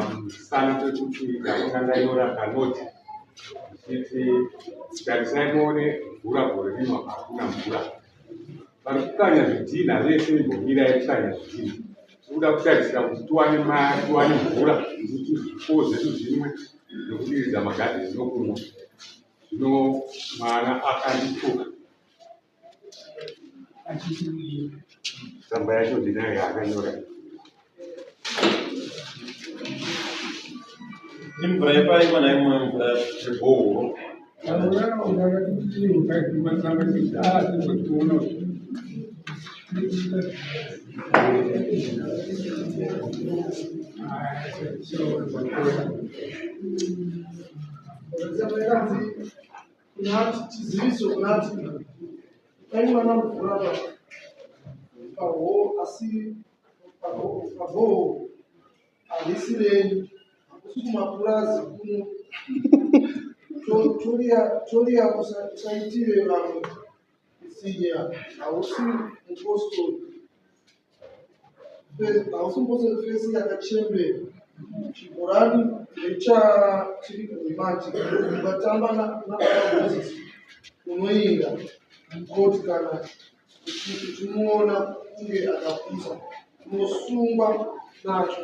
Pamusana pekuti ndakanga ndanyora kanoti ndichiti tarisai muone mvura gore rino hakuna mvura. Vari kukanya zvidhinha vese imbomirai kukanya zvidhinha. Tinoda kutarisira kuti tiwane mari, tiwane mvura kuti zvipfuwo zvedu zvinwe nekudiridza magadheni nokunwa. Zvino mwana akandituka. Tsamba yacho ndinayo yaakanyora. Imvura yepaikwa naimwe mvura yebhohoro. Chiziviso kunati paimwana mvura pahoo asi pabhoho harisi renyu hakusi kumapurazi kuno toriya usaitire vamwe tsinya hausi mupostori Hausi fesi yakachembera. Chibhorani ndechachiri manje. Ukatamba nababa Moses unoinda mukoti kana uchimuona kunge akapusa unosungwa nacho.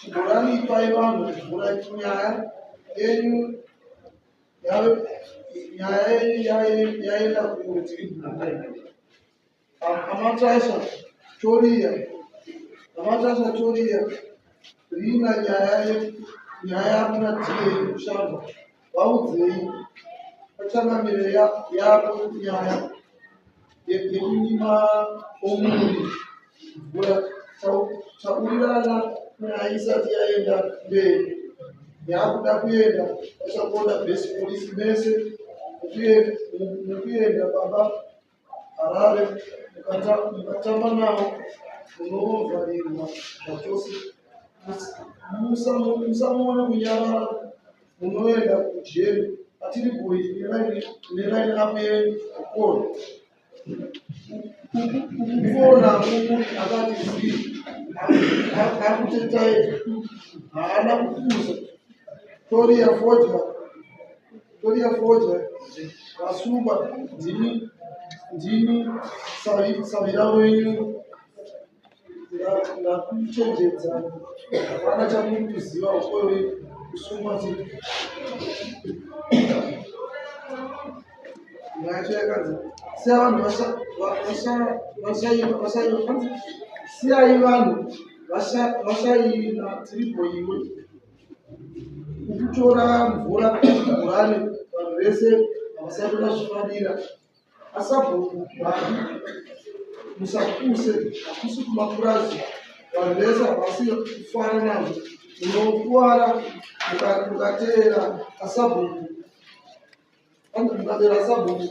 Chibhorani ipai vanhu mvura nyaya yenyu nyaya yenyu yaenda kure tiri Amatasha Toriya Amatasha Toriya Rina nyaya nyaya kuna DA Shamba vaudzei pachangamire yako nyaya yekunyima omuri mvura taurirana nyaya isati yaenda mberi yakuda kuenda vachakonda best police mese mukuenda baba Harare mukatamba navo munovharirwa zvachose. Musamuona kunyarara munoenda kujeri. Atiri boi neraini apo yenyu okoro. Ukukona uku akati zii akutetai haana kupusa toriya fodya Toria fodya vasungwa ndimi ndimi savira wenyu ndakuchenjedza hapana chamuri kuziva ukoyo kusungwa tiri yacho yakanzi siya vanhu siyai vanhu vashaina tiripo iwe Kutora mvura kuchibhorani vanhu vese havasati vazvifarira. Asabhuku vanhu musapuse hakusi kumapurazi vanhu vese havasi kufara nazvo munokuwara mukateera asabhuku Vanhu mukatera sabhuku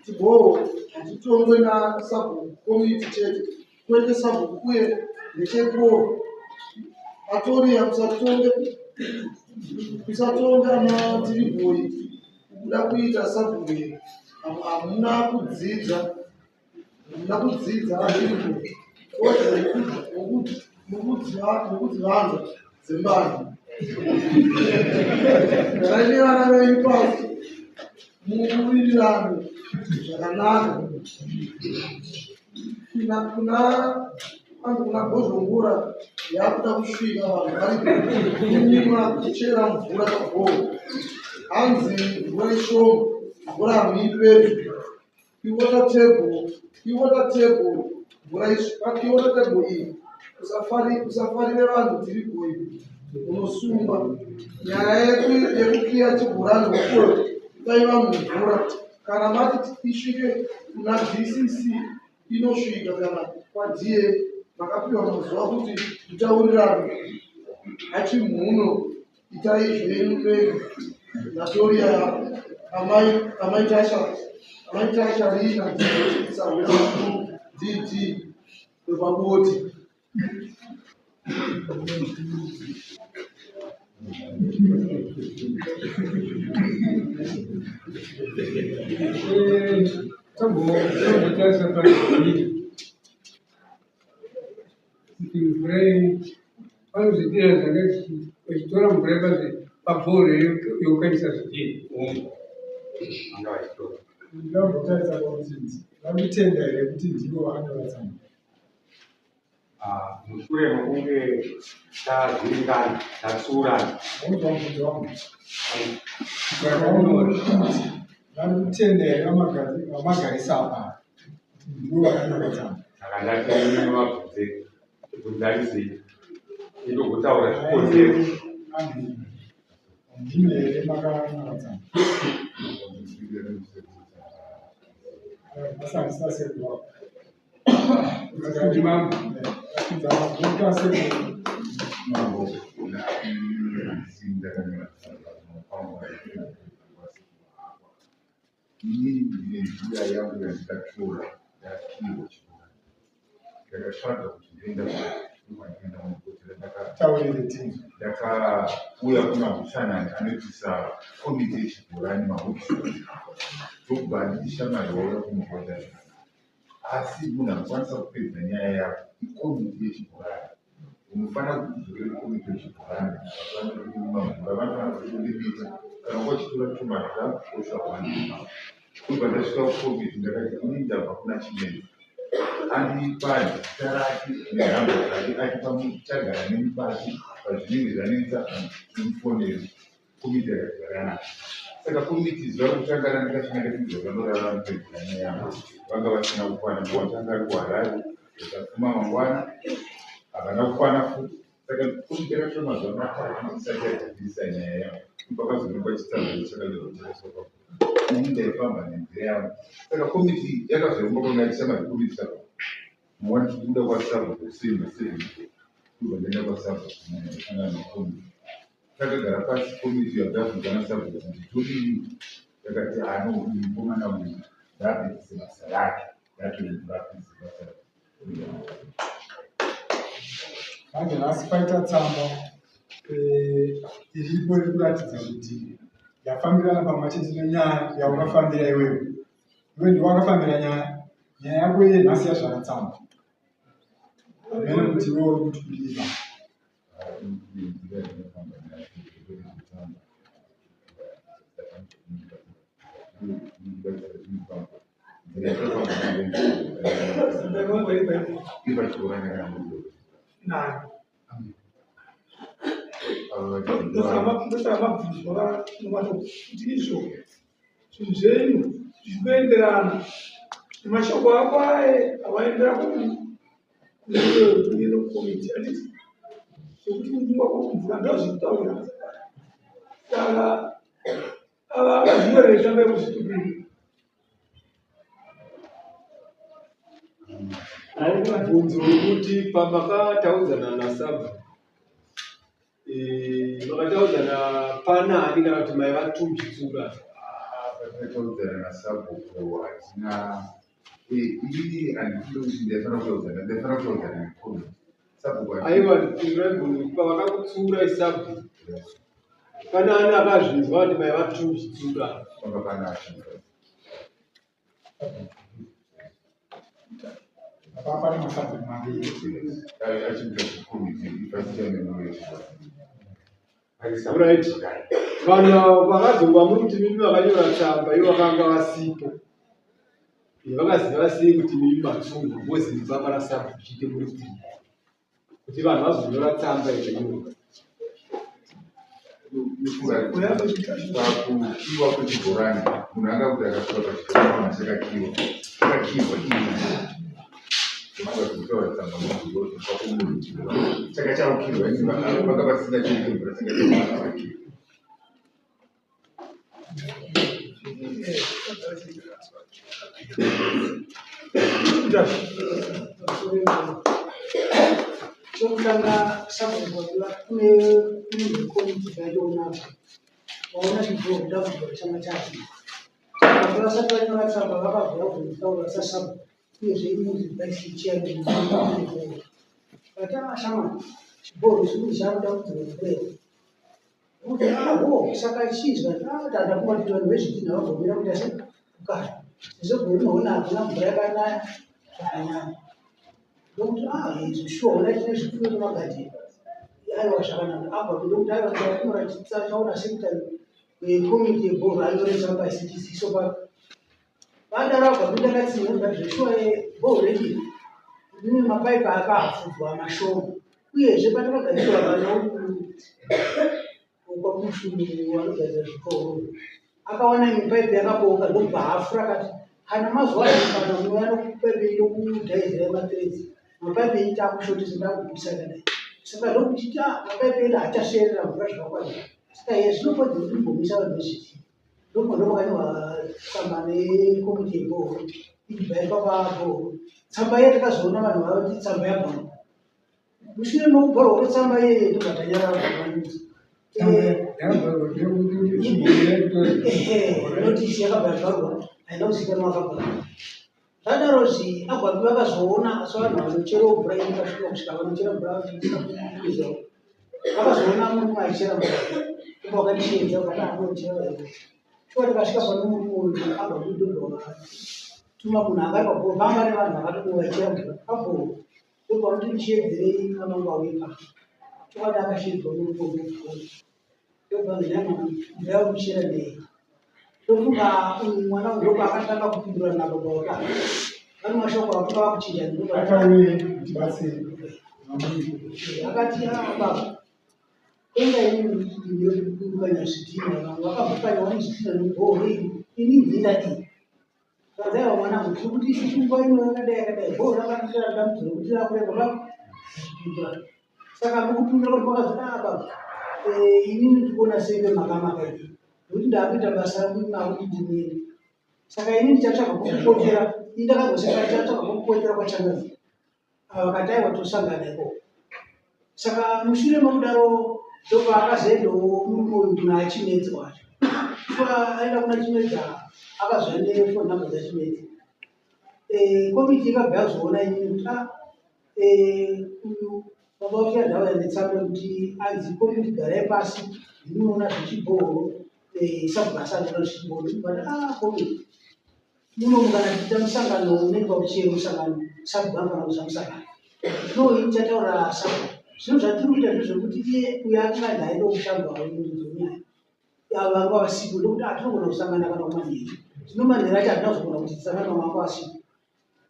chibhoho hachitongwe nasabhuku komiti chete kwete sabhuku uye ndechekuo atoriya musatonge musatonge ana tiribhoyi kuda kuita sabhuku here hamuna kudzidza hamuna kudzidza tiribhoyi mukudzivanza dzembani garai nevana venyu pasi muwirirane zvakanaka kuna kuna kwanzi kuna bhozhongora yakuda kusvika vanhu vari kunyimwa kuchera mvura pabhoho hanzi mvura ishoma mvura hamuipedzi Iwater table, iwater table, mvura iwater table iyi usafarire vanhu tiri boy unosungwa. Nyaya yekukiya chibhorani huko ipai vanhu mvura. Kana mati isvike kuna DCC inosvika kana kwaDA makapiwa mazuva kuti mutaurirane hachimhuno Itai zvenyu mega naToria amai amai Tasha amai Tasha Rina sahwira mukuru DD wepaboti. Tambotarisa pazviri kuti mvura iyi vanozvidira zvakati Vachitora mvura pabhoro yokukanyisa zvidhina. Vanga vachitora. Ndambotarisa kuti vari kutenda here kuti ndivo vakanyora tsamba. Ah, mushure mekunge tazviringana, tatsurana. Maunzwa mubvunzo wangu? Vakanyora. Vari kutenda here vamagarisa apa kuti ndivo vakanyora tsamba? Saka ndati imi vabvunze, bvunzanisei, indogotaura zvikonzero. Ndimi here makanyora tsamba? Mashandisa sekuru wako. Asi mambo. Ratidza mabhuku asekuru. Mambo, ndakanyora tsamba. Inini ndine nzira yangu yandikatora, ndapiwa chibhorani. Ndakatsvaga kuti ndoenda kwandinoenda munopotera. Taurire tinzwe. Ndakauya kumahutsanani anoitisa komiti yechibhorani, mahofisi, ndokubva anditi, "Shamwari, wauya kunopota zvakanaka, asi munhu anokwanisa kupedza nyaya yako ikomiti yechibhorani. Unofanira kuti udzokere kukomiti yechibhorani. Vafanira kuima mvura, vanofanira kukulimita kana wanga uchitora tumadhiramu osva one." Ndobva ndasvika kukomiti, ndakati, "Inini ndabva kuna Chimedza." Andipa zita rake nenhamba dzake, atipa chagara nemi pasi, pazvinenge zvanetsa timufonere. Komiti yakati zvakanaka. Saka komiti, zuva rokutanga randikasvika, ndakati vanorara mupedzera nyaya yangu vanga vasina kukwana. Mawatanga ari kuHarare, ikafuma mangwana havana kukwana futi. Saka komiti yakatora mazuva 3 isati yagadzirisa nyaya yangu. Pakazoonekwa chitsamba chakanyorwa chakaiswa, ini ndaifamba nenzira yangu. Saka komiti yakazoomba kunga chishamari komiti. Saka mawani tikubuda kwasabva kuseni ma7, kubva ndaenda kwasabva kunosangana nekomiti. Takagara pasi, komiti yabvunza nasabva kuti todii. Yakati, "Ano, uyu mukomana uyu ngaapedzise basa rake, ngatore apedzise basa rake." Manje nhasi paita tsamba iripo iri kuratidza kuti yafambirana pamwe chete nenyaya yaukafambira iwewe. Iwe ndiwe wakafambira nyaya, nyaya yako iye nhasi yazvara tsamba mene kuti iwe uri kuti kudii. Nzira yandinofamba nayo kwete zvetsamba. Nzira yatofamba nayo iri pachibhorani yakanyorwa. Nayo ndosaka mabvunzwa vanobata kuti izvo zvinhu zvenyu zvikuenderana nemashoko ako aye awaendera kune komiti, handiti? Zvekuti kunyimwa kwemvura ndozvikutaurira. Saka ava akazvinyorera tsamba yekuzvitupira. Mubvunzo wekuti pamakataudzana nasabhu, makataudzana panani kana kuti maiva tumbi-tsura? Patakataudzana nasabhuku hatina. Inini handifungi kuti ndaifanira kutaudzana, ndaifanira kutaudzana nekomiti, sabhuku. Aiwa, pindurai mubvunzo. Pavakakutsura isabhu, panani akazvinzwa kuti maiva tumbi-tsura? Panga pana ashinga. Apa pane masabhuku maviri. Achiita komiti ipasichane yechibhorani. Right, vanhu ava vakazova muri kuti mimi vakanyora tsamba, ivo vakanga vasipo. Vakaziva sei kuti mimi matsunga moziva pana sabhuku chiite muri tiri kuti vanhu vazonyora tsamba yakanyorwa? Pakukiwa kwechibhorani, munhu anga kuti akasvika pachibhorani chakakiwa, chakakiwa ini kutaura tsamba chaka chaukirwa, ini vanga vasina chiite mvura, saka chakakiwa. Chokutanga, sabhuku, kune komiti dzaitoonako vaona chibhoro dambudziko changa chati saka vasati vanyora tsamba vakabva vabvunzaura sasabhuku, uyezve inonzi vice chairman vatavashama chibhoro chikuti chakuda kudzora mvura kuti aho. Saka chizwa tanda kumati vanhu vezvidhina vagomira kuita se kukara sezvo gore rinoona hakuna mvura yakanaya zvakanyanya, ndokuti ah, izvi shuwa, ona tine zvipfuyo nemagadheni. Aiwa, zvakanaka. Abva kuda kuti aiwa, takunyora chaona secretary wekomiti yebhoro anyore tsamba isichiziso pa vadaro. Abva kuita katsinha kuti zveshuwa bhoro redu rine mapaipi akapfudzwa mashoma, uyezve patakagadzirwa vana kwamushumi vanogadzira zvikoro akawana imwe paipi yakabooka, ndokubva hafura akati kana mazuva ano kana munouya nokupaipi ndokudhaizirai maperedzi mapaipi enyu takushotesa takugumisa kadai. Saka ndokuchiti mapaipi edu haachasverera mvura zvakakwana, saka iye zvinokodzera kuti mugomisa vanhu vezvitii. Ndokubva ndopakanyorwa tsamba nekomiti yebhoho ichibva yaiswa pabhoho. Tsamba iye takazoona vanhu vavati tsamba yabvarwa. Mushure mekubvarwa kwetsamba iyeye ndobva tanyarara zvakanaka. Notisi yakabva yabvarwa, haina kuzivikanwa akabvarwa. Zvadaro zi agwapi vakazoona, asi vanhu vanochera mvura ini pasvika kusvika vanochera mvura vachiiza, vakazoona murume aichera mvura ipo vakandisheedza vakati anochera shuwa. Tikasvika pane murume uyu agwapi, ndobva tuma munhu anga ari pabhoro panga nevanhu vakati vaichera mvura pabhoro, ndobva vanoti ndisheedzerei mwana wangu auye pano. Chokwadi akasheedzwa murume uyu, ndobva nhai mwana, mvura yakuchera nei? Ndofunga uyu mwana uyu ndopaakatanga kupindura nababa wake, vane mashoko akanga vakuchinja. Akauye tibatsire. Akati, "Ah, baba, enga ini kukanya zvidhina, vanhu vakabvukanya vane zvidhina nebhoho iri, ini ndinda iyi." Kadzaiwa mwanangu, tiri kuti isusu nguva ino yakadai yakadai bhoho rakatira dambudziko rekuti rakureba papindura. Saka mukupindura kuti makazoti, "Ah baba, inini ndikuona senge makamaka iyi nekuti ndakuita basa rangu makuti ndimire, saka ini ndichatsvaga kwokupotera." Ini ndakazoseka, ndichatsvaga kwokupotera kwachangazi. Ava vakati aiwa, tosangana ikoko. Saka mushure mekudaro ndobva akazoendawo murume uyu kuna Chimedza wacho. Shuwa aenda kuna Chimedza, akazouya nefoni namba dzaChimedza. Komiti ikabva yazoona inini kuti uyu baba vake ndauya netsamba yekuti anzi komiti garai pasi ndinoona zvechibhohoro, sabhuku asanoona zvechibhohoro. Ndikati komiti munomu kana tichiita musangano unoitwa kuchero musangano, sabhuku anofanira kuza musangano. Zvino ini chataura sabhuku, zvino zvatiri kuita ndezvekuti iye uyo akanzi aende kushamba nyaya avo vanga vasipo, ndokuti hatinogona kusangana kana kumanheru. Zvino manheru acho hatina kuzogona kuti tisangane, vamwe vanga vasipo.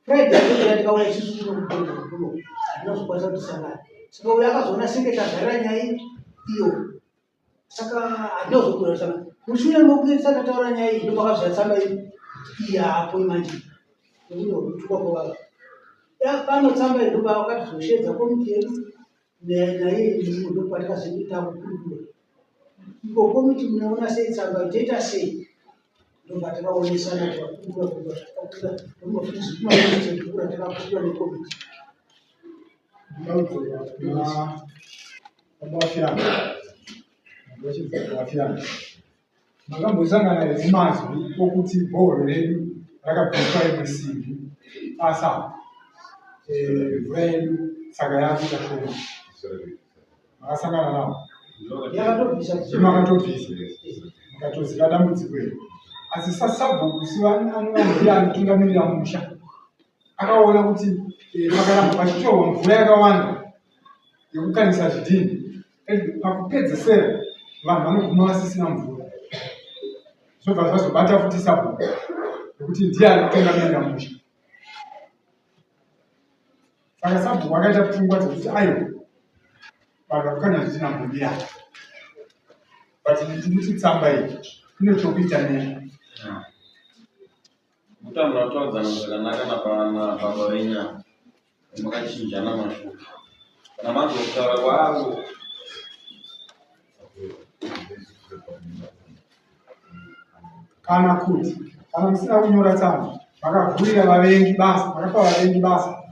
Friday yatopera tikauya isusu kuno kubhodhoro kuno, hatina kuzokwanisa kuti tisangane. Saka uyo akazoona senge tagarira nyaya iyo, saka hatina kuzogona kusangana. Mushure mokunge tisati tataura nyaya iyi, ndopakazouya tsamba iyi apo manje nekuti kutukwa kwevava pano. Tsamba iyi ndopa vakatizoshedza komiti yedu naye imo, ndopatikazoita kukurukura iko komiti, munoona sei tsamba, toita sei? Ndobva takaonesana, tikakurukura kubva zvakabuda ndomafuti takakurukura nekomiti. Ndinodzoka kuna baba Wafiyana. Wafiyana, makambosangana here nemazwi okuti bhohoro redu rakabviswa imwe simbi pasa, mvura yedu saka yakuita shoma? Makasangana nawo? Yakatobvisa. Makatobvisa, mukatoziva dambudziko iri, asi sasabhuku sivandiye anotungamirira musha, akaona kuti pakaramba pachitorwa mvura yakawanda yekukanisa zvidhini, pakupedzesera vanhu vanoguma vasisina mvura, zvobva zvazobata futi sabhuku nekuti ndiye anotungamirira musha. Saka sabhuku akaita pfungwa dzekuti aiwa, vanhu vakukanya zvidhina mbomira, but ndikuti tsamba iyi ine chokuita ne Mutambura kutaudzana zvakanaka nababa venyama, makachinjana mashoko kana manzwa kutaura kwavo. Kana kuti kana musina kunyora tsamba, makavhurira vavengi basa, makapa vavengi basa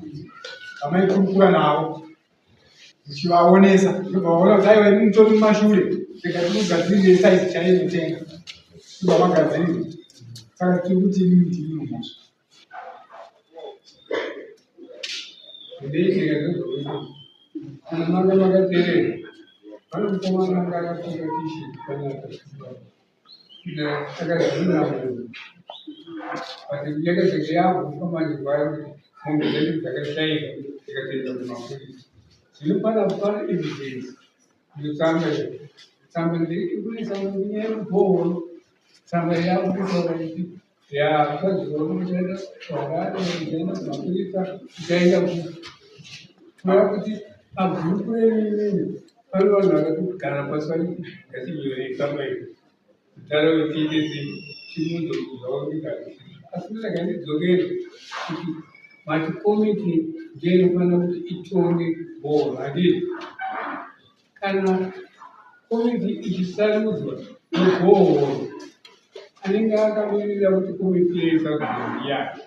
vamaikurukura navo muchivaonesa, ndobva vaona kuti aiwa, imi mutori mumashure, rega tikugadzirire saizi chaiyo inotenga, ndobva magadzirira. Saka tiri kuti imimi ndimi mhosva. Ndeitika ndezvokuti kana manga makateerera, pane mukomana anga akapfeka t-shirt panapa akazvina munhu, but yakazenge yakufa manje kwayo kuti mombe dzedu dzakashaika, dzikatoenda kumapurisa. Zvino pana pane evidence. Ndotsamba iyo. Tsamba ndikune tsamba kunyaya yemubhohoro. Tsamba yakutaura iti ya usaziva kuti uchaenda kuHarare, uchaenda kumapurisa, uchaenda kupi. Kureva kuti pagurupu renyu imimi pane vanhu vakatogara pasi vachiti ngatinyorei tsamba iyo. Mudhara uyu tiite sei timuudze kuti zvawakuita hazvisizvo. Asi ndosaka ndidzokere kuti mati komiti ndiyo inofanira kuti itonge bhora handiti? Kana komiti ichisarudzwa nebhohoro anenge akamirira kuti komiti iyoyo isarudzwe ndiyani?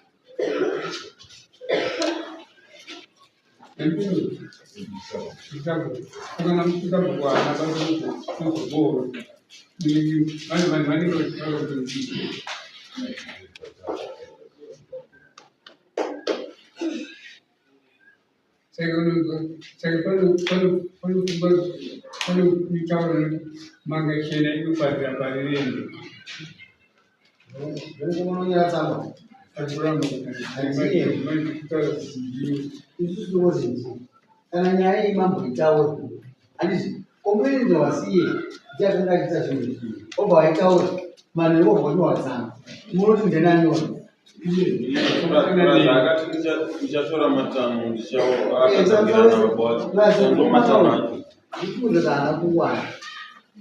Manga chena inoparira parirende. Isusu tinozvinzi kana nyaya iyi mamboitaura handiti komboerenda wasiye ndiye akanga achiita zvinhu izvi obva waitaura manheru obva wanyorwa tsamba munoti ndiani anyora Akati ndichatora matanho ndichaakadzangira nababa wacho ndomatanho acho. Ndikuudza kuti haana kungwara.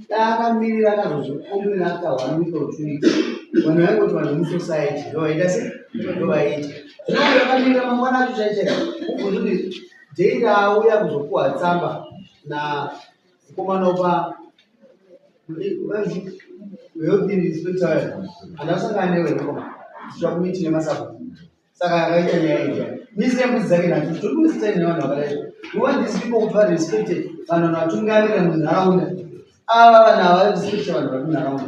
Dai akamirira akazozvikumbira after one week or 2 weeks. Vanhu vaingoti vanhu vemusociety ndovaita se ndovaita. Zvino uyo akamirira mangwana acho chaicho chaicho ubvunze kuti dei raauya kuzopuwa tsamba na mukomana upa health inspector handasangana newe mukoma tichwa kumiti nemasabhuku. Saka akaita nyaya iyi misi yembudzi dzake nhatu tiri kuisitani nevanhu vakadai. We want these people kuti varespecte vanhu vanovatungamirira munharaunda. Ava vanhu ava varespecte vanhu vari munharaunda.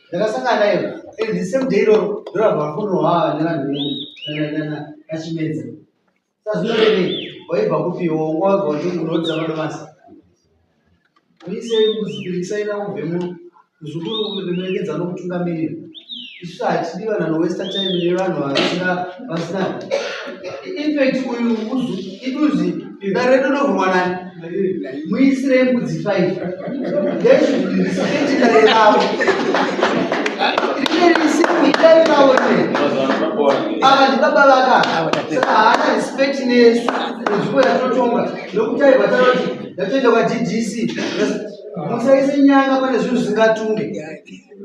Ndakasangana naye and the same day iroro ndorabva vafonwa ava nevanhu naChimedza. Saka zvinorevei? Waibva kupiwo wanga wabva uchirodza madomasi. Muisei mbudzi pirikisai navo ubve muno. Muzukuru remekedza nokutungamirira. Isu hatidi vanhu vanowesta time nevanhu vasina vasina. In fact uyu muzu iduzi dare redu rovhurwa nani? Muisirei mbudzi 5. They should respect dare ravo. Rinenge risiri dare ravo rineri. Ava ndibaba vaka. Saka haana respect nesu. Nzvimbo yatotonga. Nokuti aibva taura kuti ndatoenda kwaDDC. Musaise nyanga pane zvinhu zvisingatunge.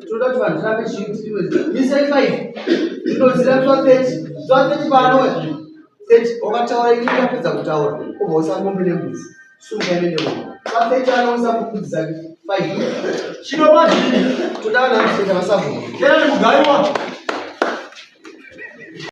Tinoda kuti vanhu tirambe chii misai 5. Ndinoziva twa 30. Twa 30 paanouya. 30 wakataura ini ndapedza kutaura. Obva usa mombe nembudzi. Sumuka ine newe. Twa 30 anousa mbudzi dzake 5. Chino manje toda vanhu vanochengeta masabhuku. Tena ni mugaiwa.